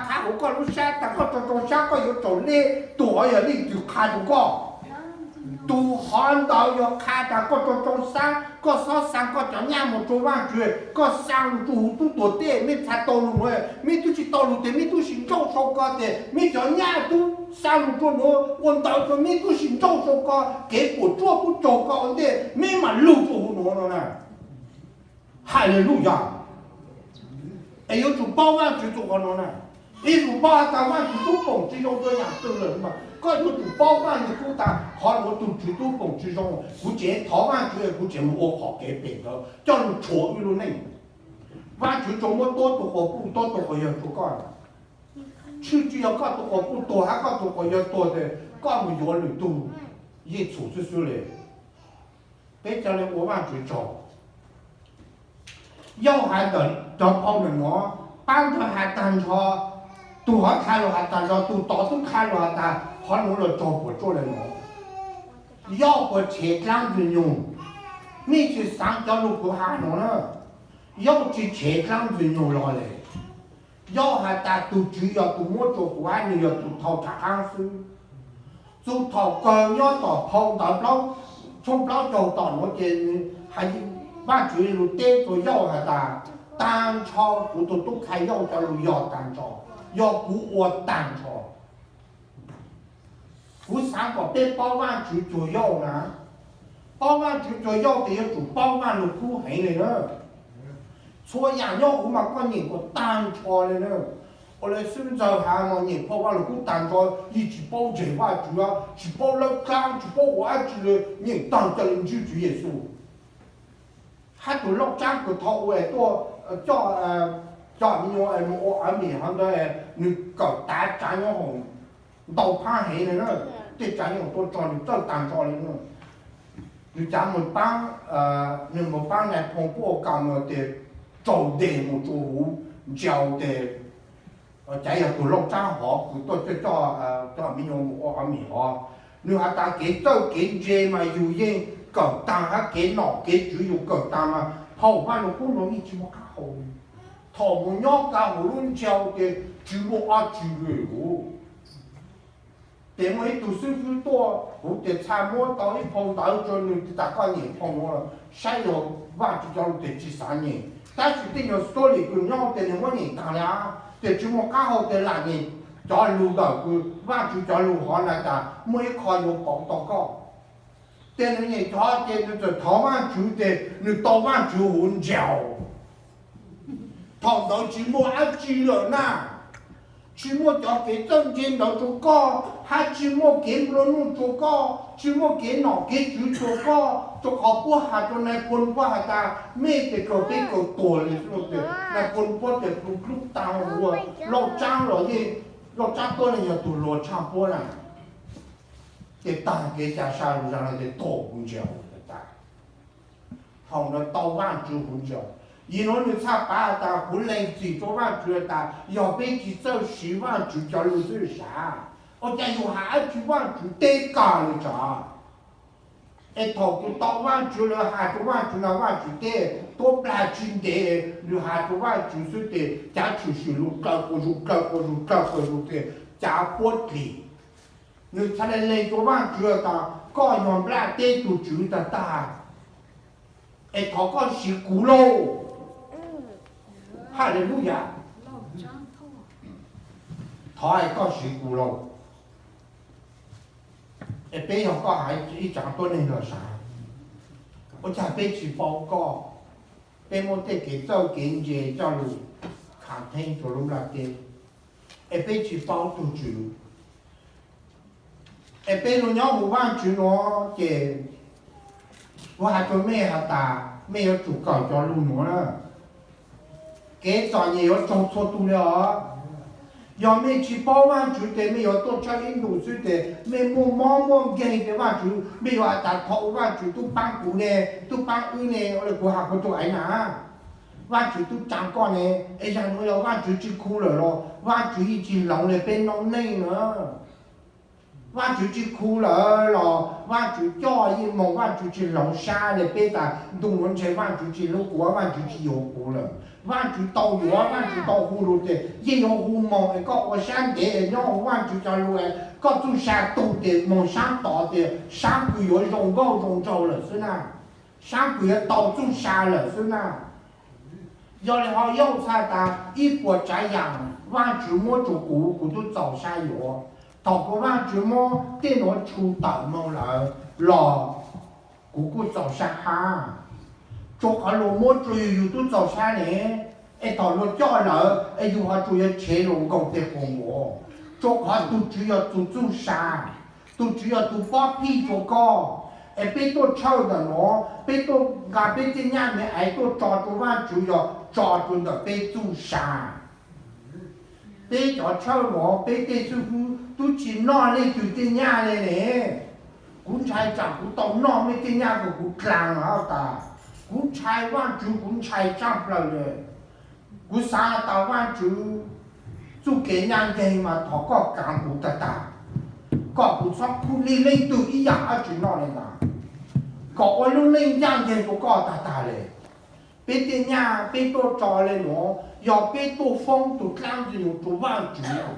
qha hauv koj lub sab tas koj rau rau sab koj yuav raug lej, tus hov yog leej twg qha rau koj? Tus hov ntawd yog qha tas koj rau rau sab, koj xob xa koj cov nyaj mus rau Vajtswv, koj xa lug rau huv tub tuag tej. Mej txhaj tau lug nuav, mej tub tsi tau lug tes mej tub sim nrauj sau ko tes mej cov nyaj tub xa lug rua nuav ua ntawv rua mej tub sim nrauj sau ko, kev puam tsuaj tub raug koj ua ntej mej mam lug rua huv nuav no na. Haleluyas. Es yuav tsum paub Vajtswv txug qhov nuav na. Ib tug paub has tas Vajtswv tub foom tsi zoo rua yaam twg lawm mas koj yuav tsum paub Vajtswv tub tas qhov nuav tug Tswv tub foom tsi zoo, kuv tseem thov Vajtswv kuv tseem mus ua qhov kev phem ntawd coj lug tshuam wb lub neej. Vajtswv tsuas muab tuab tug quas puj, tuab tug quas yawg rua koj. Tshwj tsi yog koj tug quas puj tuag hab koj tug quas yawg tuag tes koj mus yuav lwm tug yeej txhum xwb xwb le. Peb ca le ua Vajtswv tsaug. Yauj has ntawm cov phau ntawm nuav, pab ntawd has tag nrho, tug hov qha lug has tag nrho, tug tod tub qha lug has tas qhov nuav lug tsaug puas tsuaj le nuav. Yauj puas tshev dlaab ntxwg nyoog? Mej tsi xaav cov lug kuv has nuav na. Yauj tsi tshev dlaab ntxwg nyoog lug le. Yauj has tas tug Tswv yog tug muab tsua kuv hab nwg yog tug thau rov qaab xwb. Txug thaum kawg nyob tom phau ntawv tshooj plaub caug tom nuav ces Vajtswv lug teb rua Yauj has tas, tag nrho kuv tug tub qha Yauj cov lug yog tag nrho, yog kuv ua tag nrho. Kuv xaav kom peb paub Vajtswv cuag Yauj na. Paub Vajtswv cuag Yauj tes yuav tsum paub Vaaj Lug Kub heev le na. Txhua yaam nyob huv mas koj nyeem kom tag nrho le na. Ua le xwb ntxawg has mas nyeem phau Vaaj Lug Kub tag nrho yeej tsi paub ntseeg Vajtswv, tsi paub lawb dlaab, tsi paub ua dab tsi le, nyeem tag ca le ntsib Tswv Yexus. Hab tug Lauj Tsaab kws thov ua tuaj coj, coj me nyuam mus ua av mim hov ntawd, nwg kawm tav tsav nyob hoom ntau phab heev le na. Tej tsav nyob hoom tuaj tso nwg txawj tag nrho le na. Nwg cav mus paab, nwg mus paab nais phoo puab ua kam tes raug ntes mus tsua huv ntsia tes, cav yog tug Lauj Tsaab hov kws tuaj coj, coj me nyuam mus ua av mim hov. Nwg has tas kev txawj kev ntse mas yug yeej kawm taag hab kev nom kev tswv yug kawm taag mas phau Vaaj Lug Kub nuav yeej tsi muaj qab hau. Thaum mus nyob kag huv lub ntseg tes tsi muaj dlaab tsi le huv. Tes muaj ib tug xib fwb tuaj huv tes txhaj muab tau ib phau ntawv rua nwg tas koj nyeem phau nuav saib yog Vaajtswv cov lug tes tsi xav nyeem. Tab sis tej nyuag story kws nyob tes nwg muab nyeem taag le, tes tsi muaj qab hau tes lam nyeem cov lug ntawm kws Vaajtswv cov lug hov na tas muaj ib qho yuav pauv tau koj. Tes nwg nyeem cov ces nwg txawm thov Vaajtswv tes nwg tau Vaajtswv huv ntseg. Thaum ntawd tsi muaj dlaab tsi lawm na. Tsi muaj cov kev txawj ntse ntawd rua koj, hab tsi muaj kev nplua nuj rua koj, tsi muaj kev nom kev tswv rua koj, rua qhov puab has rua nais phoo puab has tas mej tes kawg peb kawg tuag le xwb. Nais phoo puab tes plhu plub taag ua, Lauj Tsaab los yeej, Lauj Tsaab tuab neeg yog tug luag tshaj puab na. Ces taag kev ca sa lug zaag le tes tuag huv ntseg tas. Thaum ntawd tau Vaajtswv huv ntseg. Yim nuav nwg txhaj pav tas kuv lees txim rua Vaajtswv tas yog peb tsi txawj siv Vaajtswv cov lug xwb sav, ua cas yug has dlaab tsi Vaajtswv teb kag le sav. Es thaum kws tau Vaajtswv lawv has rua Vaajtswv na Vaajtswv teb tuab plag tsi ntev, nwg has rua Vaajtswv xwb tes cav tshwm sim lug dlawg quas zug dlawg quas zug dlawg quas zug tes cav puab dlim. Nwg txhaj le lees rua Vaajtswv tas koj yog nplaj teb tug Tswv tag tag, es thov koj siv kuv lauj. Haleluyas. Thov es koj siv kuv lauj. Es peb yog koj has ib tsav tuab neeg los sav, ua cas peb tsi paub koj? Peb muab tej kev txawj kev ntse coj lug khav theeb rua lub nplaj teb, es peb tsi paub tug Tswv. Es peb lug nyob huv Vaajtswv nuav ces kuv has rua mej has tas mej yuav tsum kawm cov lug nuav na. Kev txom nyem yuav raug txhua tug le os. Yog mej tsi paub Vaajtswv tes mej yuav tuaj tshawb ib ntus xwb tes mej muaj mob muaj nkeeg tes Vaajtswv, mej yuav has tas thov ua Vaajtswv tub paab kuv ne, tub paab wb ne, ua le kuv has kuv tug aiv na. Vaajtswv tub tsaa koj ne, es yog nuav yog Vaajtswv tsi khu lawm los Vaajtswv yeej tsi hloov le peb noob neej na. Vaajtswv tsi khu lawm los Vaajtswv coj yeej moog, Vaajtswv tsi hloov sab le peb tas ntu nuav ntshe Vaajtswv tsi hlub kuv, Vaajtswv tsi yuav kuv lawm. Vaajtswv tau yuav, Vaajtswv tau hu lug tes yeej yuav hu moog es koj ua sab ntev es nyob huv Vaajtswv cov lug es koj txuj sa tug tes moog saab tod tes saab kws yuav zoo nkauj zoo nraug lawm xwb na, saab kws yuav tau txuj sa lawm xwb na. Yog le hov yauj txhaj tas ib puas tsaav yaam Vaajtswv muab rua kuv, kuv tub txaus sab yuav. Thaum kuv Vaajtswv muab tej nuav tshu tawm moog lawm los kuv kuj txaus sab hab. Rua qhov luas muab rua yug yug tub txaus sab ne, es thaum luas coj lawm es yug ho tsuas yuav tshev luas nkaus tej quas nkuas. Rua qhov tug Tswv yog tug txuj sa, tug Tswv yog tug pob phij rua koj. Es peb tuaj tshawj ntawm nuav, peb tuaj nqa peb tej nyaj me aiv tuaj tso rua Vaajtswv yog tso rua ntawm peb txuj sa. Peb cov tshawj nuav peb tej xib fwb tub tsi noj leej twg tej nyaj le ne. Kuv ntshai tsaam kuv tau noj mej tej nyaj kuas kuv dlaag has tas, kuv ntshai Vaajtswv, kuv ntshai tshaj plawg le. Kuv xaav tas Vaajtswv, txuj kev nyaj nkeeg mas thov koj kaav kuv tag tag, kom kuv txhob khub lig leej twg ib yaam dlaab tsi noj le ntag, kom ua lub neej ncaj nceeg rua koj tag tag le. Peb tej nyaj peb tuaj tso le nuav yog peb tuaj foob tug dlaab ntxwg nyoog rua Vaajtswv,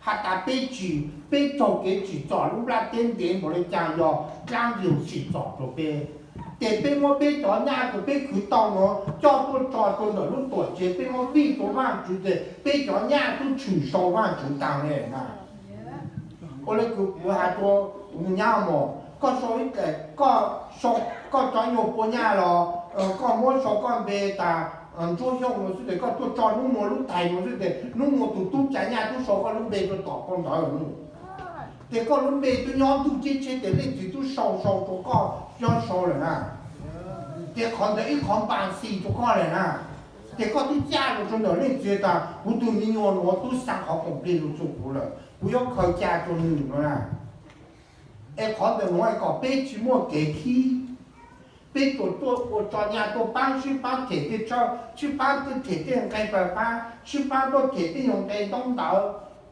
has tas peb tsim, peb raug kev tsim txom lub nplaj teb ntev npaum le caag yog dlaab ntxwg nyoog tsim txom rua peb. Tes peb muab peb cov nyaj kws peb khwv tau nuav coj tuaj tso rua ntawm lub tuam tsev, peb muab vij rua Vaajtswv tes peb cov nyaj tub tshwm sau Vaajtswv taag le na. Ua le kws kuv has rua kuv nyab mog, koj sau ib, koj, koj cov nyuag pua nyaj los koj muab sau koj npe tas Ntsuab Xyooj no xwb tes koj tuaj tso nub nua lub tais no xwb tes nub nua tug tub tsav nyaj tub sau koj lub npe rua tom koj ntawd. Tes koj lub npe tub nyob ntuj ceeb tsheej tes leej txiv tub sau sau rua koj nyob sau lawm na. Tes qhov ntawd ib qhov npa xi rua koj lawm na. Tes koj twb caj lug rua ntawm leej txiv tas kuv tug me nyuam nuav tub xaa qhov koom plig lug txug kuv lawm, kuv yuav khaws ca rua nwg no na. Es qhov ntawm nuav kom peb tsi muaj kev khib. Peb tuaj, tuaj ua tso nyaj tuaj paab sib paab them tej tshawj, sib paab tuaj them tej nqe pawg paab, sib paab tuaj them tej nyuag nqe ntaub ntawv.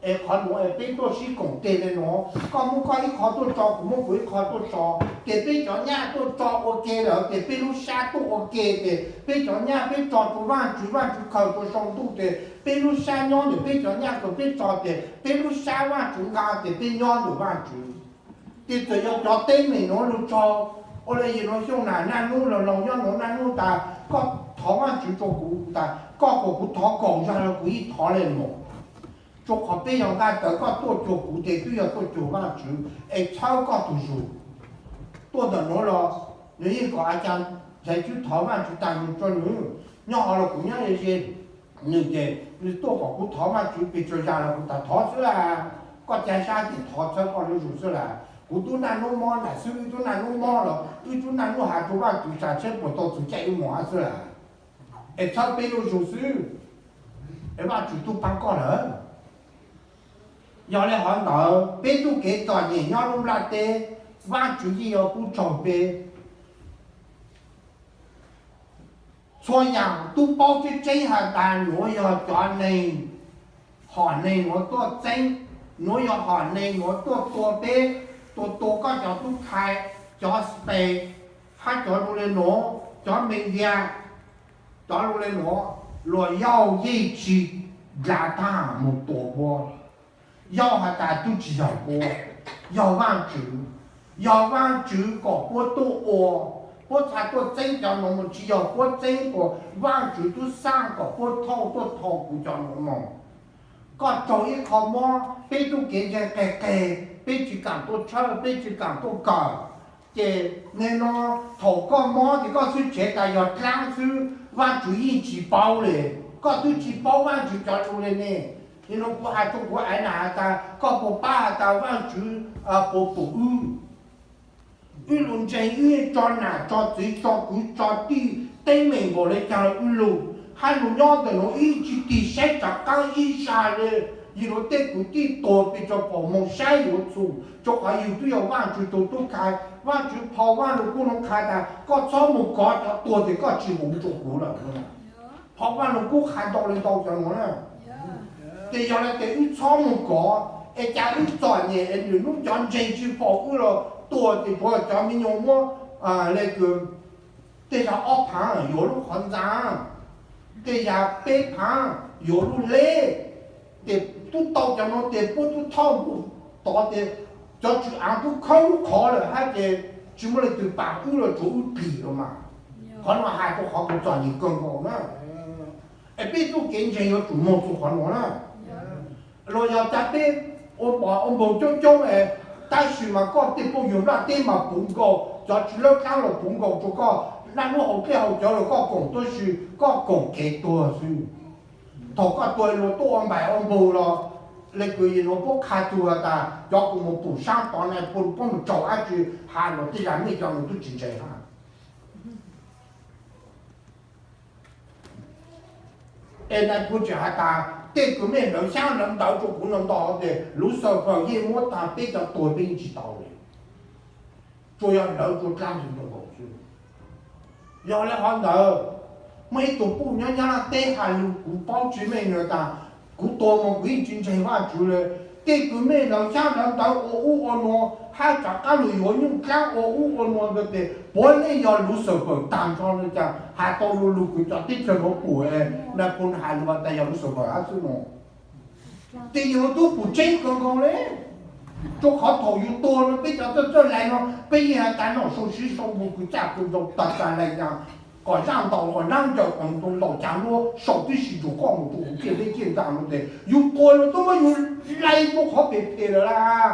Es qhov nuav es peb tuaj sib koom teg le nuav, koj muab koj ib qho tuaj tso, kuv muab kuv ib qho tuaj tso, tes peb cov nyaj tuaj tso ua ke lawm tes peb lub sab tuaj ua ke tes peb cov nyaj peb tso rua Vaajtswv, Vaajtswv khaws rua sau ntuj tes peb lub sab nyob ntawm peb cov nyaj kws peb tso tes peb lub sab Vaajtswv nqa tes peb nyob ntawm Vaajtswv. Tes txawm yog cov teeb meem nuav lug tso, ua le yog nuav Xyooj na, naj nub los laug nyob nuav naj nub tas koj thov Vaajtswv rua kuv tas koj kom kuv thov kaum zag los kuv yeej thov le mus. Rua qhov peb yog nqaj tawv koj tuaj cuag kuv tes twb yog tuaj cuag Vaajtswv es txhawb koj tug zug. Tuaj ntawm nuav los nws yeej kom a cas Ntxhais Tswb thov Vaajtswv taag nrho rua nws, nyob hov los kuv nyob ze ze. Nws ces nws tuaj kom kuv thov Vaajtswv pes tsawg zag los kuv tas thov xwb las, koj ca sab ces thov txhawb koj lub zug xwb las. Kuv tub naj nub mob nram xwb, wb tub naj nub mob los wb tub naj nub has rua Vaajtswv tas saib puas tau txug caij wb moog hab xwb las. Es txhawb peb lub zug xwb, es Vaajtswv tub paab koj lawm. Yog le hov ntawd peb txuj kev txom nyem nyob lub nplaj teb, Vaajtswv yeej yuav pub tsaug peb. Txhua yaam tub paub tseeb tseeb has tas nuav yog cov neeg, hom neeg nuav tuaj txeeb, nuav yog hom neeg nuav tuaj tua peb, tua tua koj cov tub khai, cov Spain, hab cov lug le nuav, cov Media, cov lug le nuav, luag yauj yeej tsi dlav tag mus tua puab. Yauj has tas tub tsi yog puab, yog Vaajtswv. Yog Vaajtswv kom puab tuaj ua, puab txhaj tuaj txeeb cov nuav mus, tsi yog puab txeeb kuas Vaajtswv tub xaaj kom puab thauj tuaj thau kuv cov nuav mus. Koj raug ib qho mob, peb txuj kev ntseeg qeg qeg, peb tsi kaam tuaj tshawb, peb tsi kaam tuaj kawm. Ces nim no thaum koj mob ces koj xwb tsev tas yog dlaab xwb, Vaajtswv yeej tsi paub le. Koj twb tsi paub Vaajtswv cov lug le ne. Nim no kuv has rua kuv aiv na has tas koj puas paub has tas Vaajtswv puas pum wb? Wb lug ntseeg, wb tso nam tso txiv tso kwv tso tij, teeb meem npaum le caag los wb lug, hab lug nyob ntawm nuav wb tsi tig saib tsav qaab ib zag le. Yug nuav tej kwv tij tuag pes tsawg phaum moog saib yuav txhum, rua qhov yug twb yog Vaajtswv tug tub khai, Vaajtswv phau Vaaj Lug Kub nuav khai tas koj txhob mus kov cov tuag tes koj tsi huv rua kuv lawm. Phau Vaaj Lug Kub khai ntau le ntau cov nuav na. Ces yog le tes wb txhob mus kov, es cas wb txom nyem es nwg nub cov ntseeg tsi faus wb los tua tes tsuav cov me nyuam muab le kws tej zag ob phaav yuav lub qhov ntxa. Tej yam peb phav yuav lub hleb, ces tub tau cov no ces puab tub thauj mus tod ces cov tswv av tub khawb lub qhov lawm hab ces tsis muaj leej twg paam wb los tsuav wb plig los mas. Qhov no has rua qhov kws txom nyem kawg nkaus na. Es peb txuj kev ntseeg yuav tsum moog txug qhov no na. Los yog tas peb ua pom ua npaug coob coob es, tab sis mas koj tej phooj ywg nplaj teb mas puv nkaus, cov tswv lawb dlaab los puv nkaus rua koj, naj lub hauv dlej hauv cawv los koj koom tuab si, koj koom kev tuag xwb. Thaum koj tuag luag tuaj ua npaim ua npaug los, le kws yim nuav puab qha txug has tas cov kws mus pum saab tod na puab mus tsaug dab tsi, has los tej zag mej cov nuav tub tsis ntseeg hab. Es nais phoo tseem has tas tej kws mej hlawv xyaab hlawv ntawv rua kuv no nto ces Luxaufar yeej muab taag, peb cov tuag peb yeej tsis tau le, tsuas yog hlawv rua dlaab ntawd nkaus xwb. Yog le hov ntawd, muaj ib tug puj nyob Nyab Laj teb has lug kuv paub tsis meej nws tas, kuv tuag mas kuv yeej tsis ntseeg Vajtswv le. Tej kws mej hlawv xyaab hlawv ntawv ua ub ua nuav hab rov qaab lug yuav nyuj dlaab ua ub ua nuav ntawd tes puav leej yog Luxaufar taag nrho le caag has tau lu lug kws cov teb chaws nuav pum, nais phoo has lug has tas yog Luxaufar hab xwb no. Tes yog tub pum tseeb kawg nkaus le. Rua qhov thaum yus tuag no peb cov txawj txawj lais no peb yeej has tas noj sau siv sau npug kws txaj kws nraug tag tag lais caag, kom zaaj ntaus kom naab ncaws kom ntoo ntaus caag luab sau tib si nrug koj mus rua huv ciaj teb ciaj ntxa no tes yus tuag no tub muab yus lais rua qhov phem phem lawm lauj.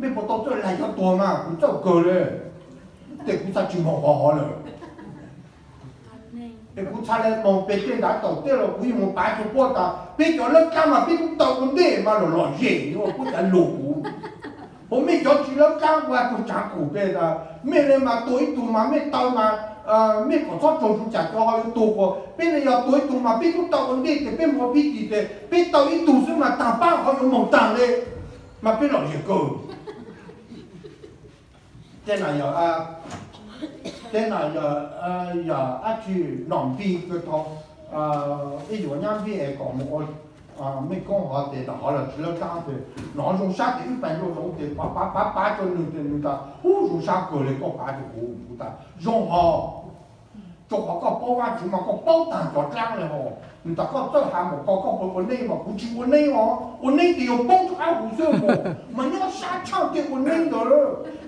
Mej puas tau txawj lais cov tuag mas? Kuv txawj kawg le, tes kuv txhaj tsis moog qhov hov lawm. Es kuv txhaj le moog peg tej ntav taum tej los kuv yeej mus pav rua puab tas peb cov lawb dlaab mas peb tub taw ua ntej mas lom lom zem ua puab cav lug kuv. Puas mej cov tsis lawb dlaab ua tug tsaav kuv peb tas mej le mas tuag ib tug mas mej taw mas mej kom txhob raug tsuj cam cov ho yuav tuag, kuas peb le yog tuag ib tug mas peb tub taw ua ntej tes peb mus ua pib tis tes peb taw ib tug xwb mas taag paab qhov yuav moog taag le, mas peb lom zem kawg. Tej no yog, tej no yog, yog dab tsi? Nom npis kws thaum ib yuav nyab npib es kom mus ua mej koob hov tes nram hov los tsis lawb dlaab tes nov zoo sab tes wb pais nrug zoov tes pav pav pav pav rua nwg tes nwg tas ub zoo sab kawg le koj pav rua kuv. Kuv tas zoo hov, rua qhov koj paub Vajtswv mas koj paub taag cov dlaab le hov. Nwg tas koj txawj has mas koj, koj puas ua neeb mas? Kuv tsis ua neeb os. Ua neeb tes yuav poob rua qab huv xwb mas, mas nyob sab tshaaj tej ua neeb ntawd.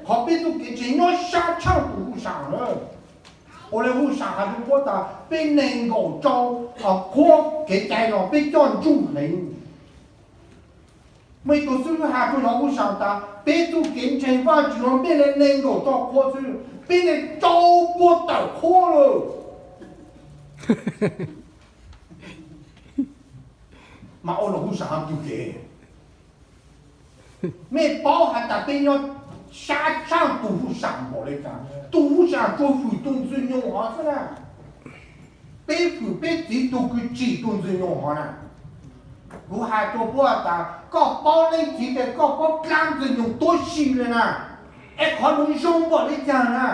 Qhov peb txuj kev ntseeg nyob sab tshaaj tus huj sam na. Ua le huj sam has rua puab tas peb neeg nkaum rau qhuab kev cai los peb coj ntsuj heev. Muaj ib tug xib hwb has rua cov huj sam tas peb txuj kev ntseeg Vajtswv no peb le neeg nkaum rau qhuab xwb, peb le rau puag tawm qhuab lawm. Mas ua le huj sam has tug kev, mej paub has tas peb nyob sab tshaaj tus huj sam npaum le caag? Tus huj sam tsuas hwm tus Ntxwg Nyoog hov xwb na. Peb hwm peb txiv tug kws tsim tus Ntxwg Nyoog hov na. Kuv has rua puab tas koj paub Leej Txiv tes koj paub dlaab Ntxwg Nyoog tuab si le na. Es qhov nuav zoo npaum le caag na?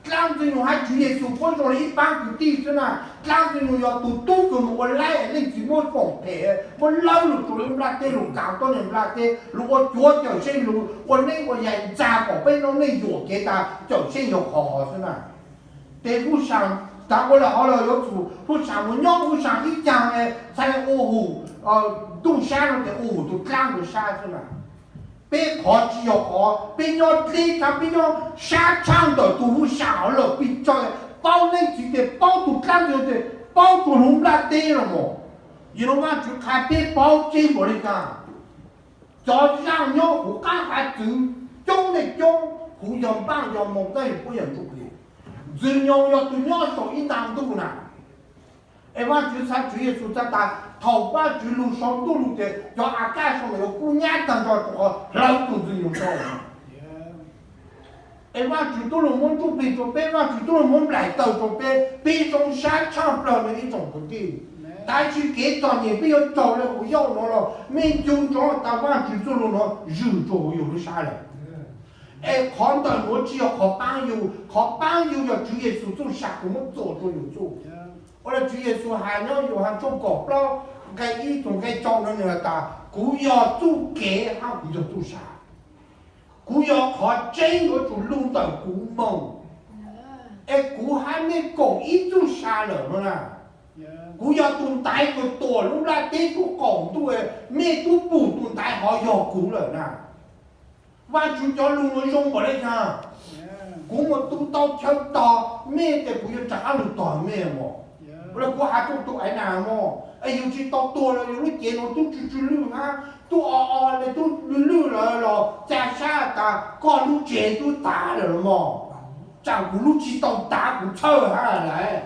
Dlaab Ntxwg Nyoog hab Tswv Yexus puab zoo le ib paab kwv tij xwb na. Dlaab Ntxwg Nyoog yog tus tub kws mus ua laib, Leej Txiv muab foom phem, muab lawb lug rua lub nplaj teb, lug kaav tuab neeg nplaj teb, lug ua cuav cawm seej, lug ua neeb ua yaig ntxag kom peb noob neej yuam kev tas cawm seej yog qhov hov xwb na. Tes huj sam taag ua le hov los yuav tsum huj sam mus nyob huj sam ib caag, txhaj le ua hum ntuj sab no tes ua hum tug dlaab ntawd sab xwb na. Peb qhov tsis yog qhov, peb nyob dleb tshab, peb nyob sab tshab ntawm tus huj sam hov lawm pes tsawg. Paub Leej Txiv tes paub tus dlaab ntawd tes paub txhua lub nplaj teb los mas. Yog le Vajtswv qha peb paub tseeb npaum le caag? Cov zaaj nyob huv qab hav txwv coob le coob, huv yog npaaj yog moog, tab yog puab yog ntsuj plig. Ntxwg Nyoog yog tus nyob saum ib nta ntuj na. Es Vajtswv txhad Tswv Yexus txhad tas thaum Vajtswv lug sau ntuj lug tes cov a kaj sau ntawm yuav kub nyab taag nrho rua qhov hlawv tug Ntxwg Nyoog rua. Es Vajtswv tub lug muab ntsuj plig rua peb, Vajtswv tub lug muab nplaim tawg rua peb, peb zoo sab tshaj plawg le ib tsoom kwv tij. Tab sis kev txom nyem peb yuav raug le huv yauj nuav los mej ncu ntsoov tas Vajtswv txuj lug nuav zwg rua huv yug lub sab lawm. Es qhov ntawm nuav tsis yog qhov paab yug, qhov paab yug yog Tswv Yexus txuj sa kws muab txuas rua yug txuj. Ua le Tswv Yexus has nyob Yauhas tshooj kaum plaub nqe ib txug nqe rau no nwg has tas kuv yog txuj kev hab kuv yog txuj sa. Kuv yog qhov tseeb yuav tsum lug ntawm kuv moog. Es kuv hab mej koom ib txuj sa lawm no na. Kuv yog tus ntaiv uas tuam lub laj teb tuaj qaum ntuj, mej tub pum tus ntaiv hov yog kuv lawm na. Vaajtswv cov lug nuav zoo npaum le caag? Kuv mus tu tau chaw tog mej tes kuv yuav rov qaab lug tog mej mog. Ua le kuv has rua tug Aiv Nas mog, es yug tsi tau tuag los yug lub cev nuav tub tsw tsw lwj hab tub o o le tub lwj lwj lawm los ca sab tas koj lub tsev tub tav lawm los mog. Tsaam kuv lub tsi tau tav kuv txhawj hab lawm.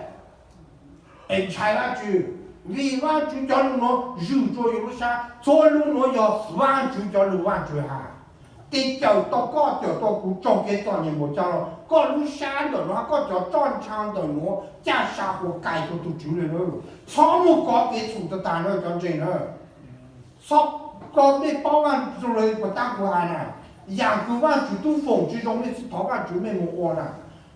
Es ntshai Vaajtswv, vim Vaajtswv cov lug nuav zwm rua yug lub sab. Txhua lug nuav yog Vaajtswv cov lug Vaajtswv has. Tes cawm tau koj cawm tau kuv tsaug kev txom nyem npaum caag los koj lub sab ntawm nuav hab koj cov roj ntsha ntawm nuav ca sab huam kais rua tug Tswv le na. Txhob muaj kov kev txhum tag tag na cov ntseeg na. Txhob, koj mej paub Vaajtswv le puas tab kuv has na, yaam kws Vaajtswv tub foom tsi zoo mej tsi thov Vaajtswv mej moog ua na.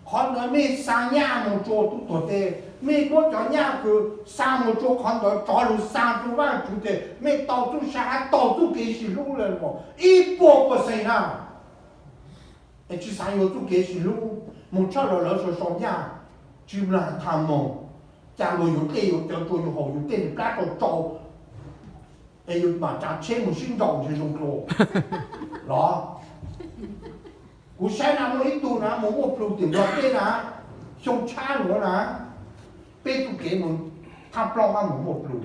Qhov ntawd mej xaa nyaj moog rua tub tuag teb, mej muab cov nyaj kws xaa moog rua qhov ntawd rov lug xaa rua Vaajtswv tes mej tau txuj sa hab tau txuj kev sim hlub le mog ib puas percent na. Es tsi xaav yuav txuj kev sim hlub, moog tshawj lug lawv sau sau nyaj, tsi mloog tham moog, ca luag yug dlej yug cawv rua yug haus yug dlej nws plab rau rau, es yug maam tsav tsheb moog sib nraus ntshai zoo dlua los. Kuv saib na muaj ib tug na moog muaj plhu tim Nplog teb na, xyoo tshab nuav na, peb txuj kev moog thaj plaub hab moog muaj plhu.